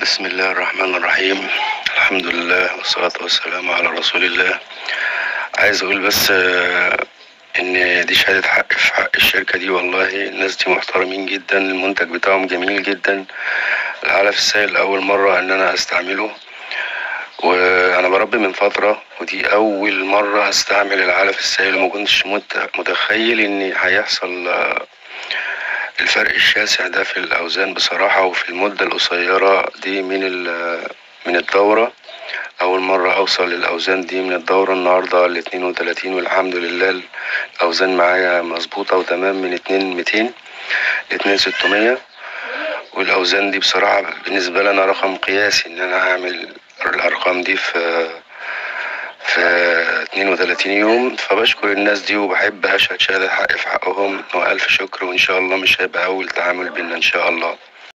بسم الله الرحمن الرحيم. الحمد لله والصلاة والسلام على رسول الله. عايز اقول بس ان دي شهادة حق في حق الشركة دي، والله الناس دي محترمين جدا، المنتج بتاعهم جميل جدا. العلف السائل اول مرة ان انا استعمله، وانا بربي من فترة ودي اول مرة استعمل العلف السائل، وما كنتش متخيل ان هيحصل الفرق الشاسع ده في الاوزان بصراحة، وفي المدة القصيرة دي من الدورة. اول مرة اوصل للاوزان دي من الدورة، النهاردة ال 32، والحمد لله الاوزان معايا مظبوطة وتمام، من 2200 ل 2600. والاوزان دي بصراحة بالنسبة لنا رقم قياسي ان انا اعمل الارقام دي في 32 يوم. فبشكر الناس دي وبحب اشهد شهادة حق في حقهم، والف شكر، وان شاء الله مش هيبقى اول تعامل بينا ان شاء الله.